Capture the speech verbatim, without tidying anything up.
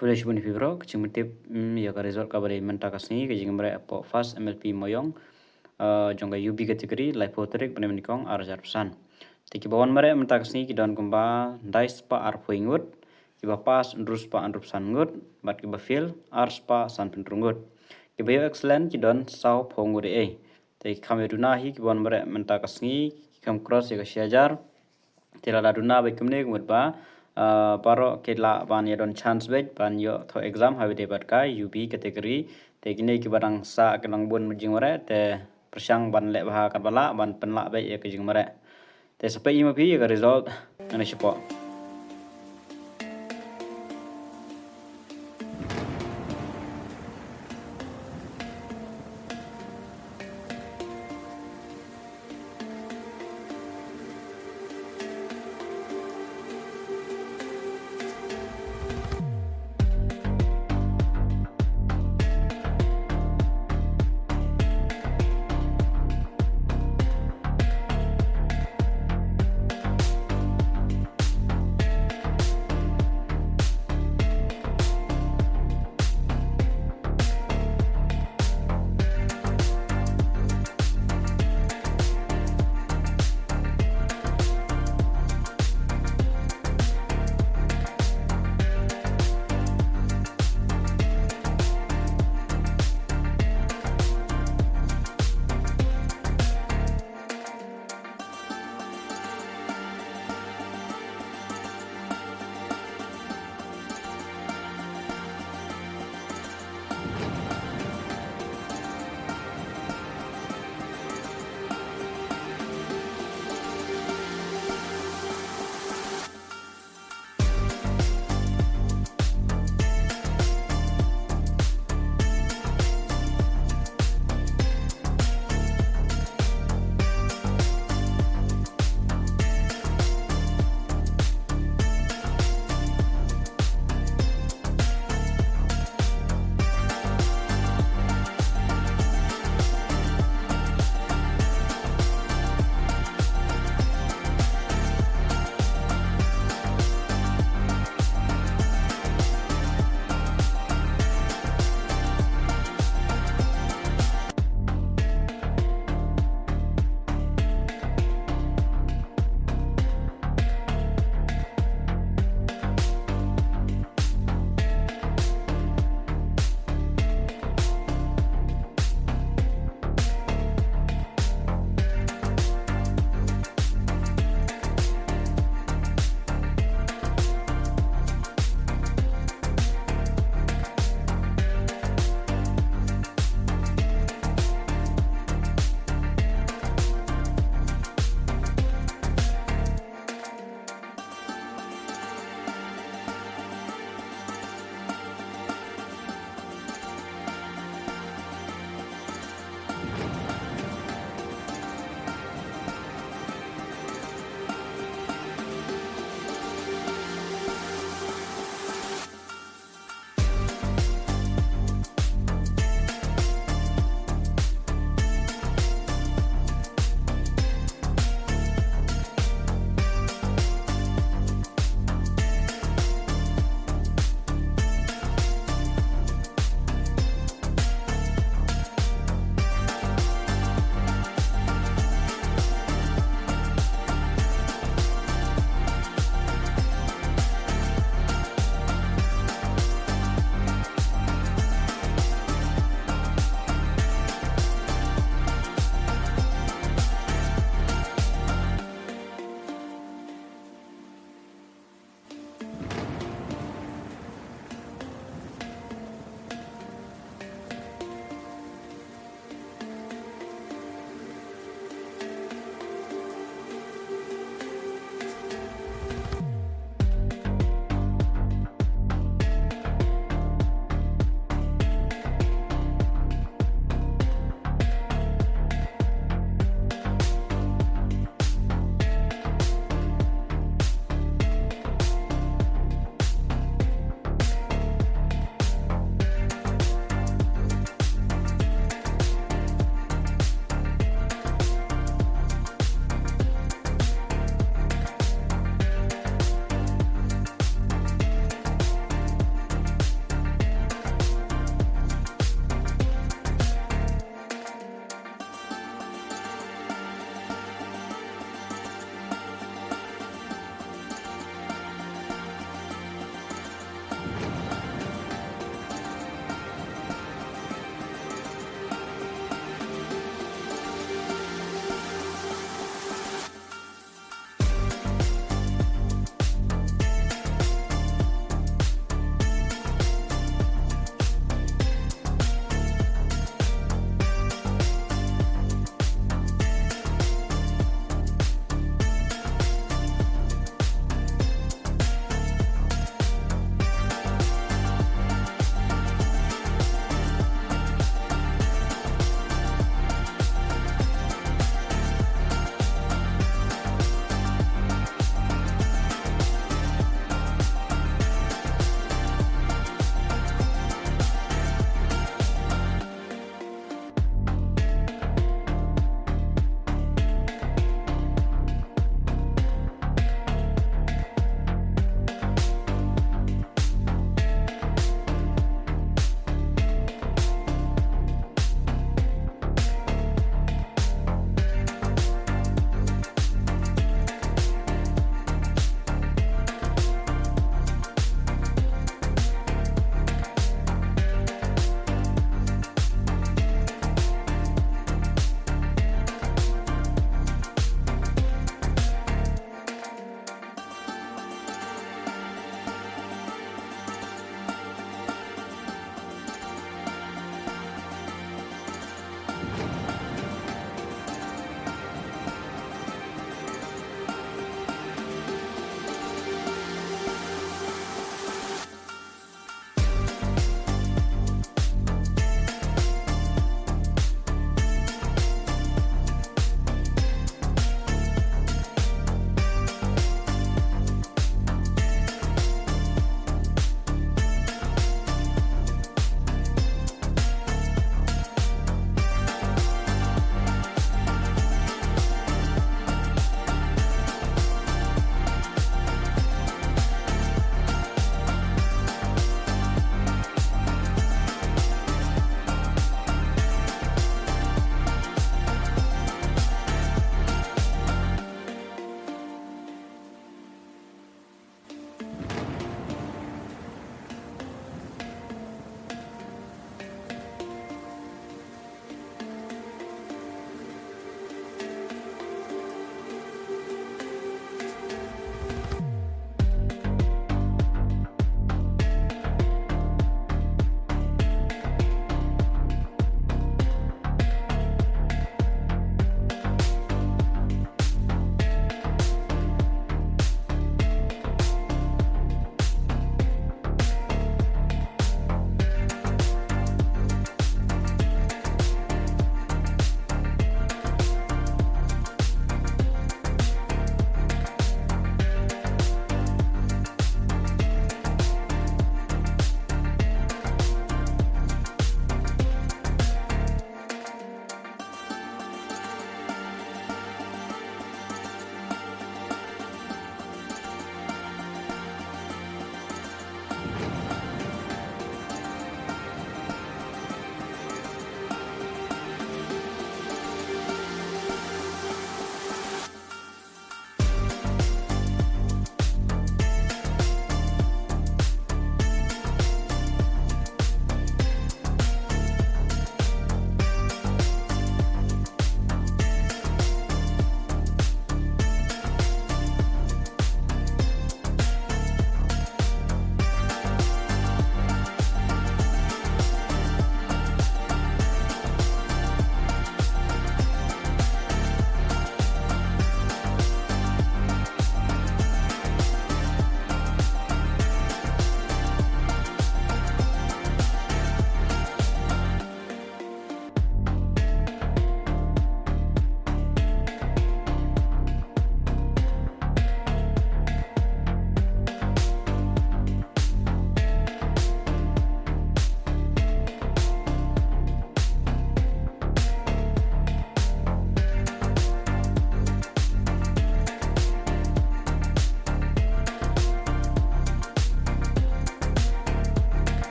Pule shibun ïa phi bro, ka jingmyntip, mm, ïa ka result kaba dei mynta ka sngi, ka jingmareh hapoh first M L P Moyong, uh, jong ka U B category, laiphew tarik bnai Nyngkong, ar hajar arphew san. Te kiba wan mareh mynta ka sngi ki don kumba khyndai spah arphew ngut, kiba pass hynriew spah hynriewphew san ngut, bad kiba fail ar spah sanphew hynriew ngut. Kiba ïoh excellent ki don sawphew ngut ei. Te ki kham ïa duna hi kiba wan mareh mynta ka sngi, ki kham cross ïa ka shi hajar. Te lada duna beit kumne ka mut ba, ah, baroh ki lah ban ïa don chance beit ban ïoh thoh exam ha kaba ïadei bad ka U B category. Te kine kiba dang sah ki long bun jingmareh, te pyrshang ban leh bha katba lah ban pynlah beit ïa ka jingmareh. Te sa peit hi ma phi ïa ka result nangne shapoh.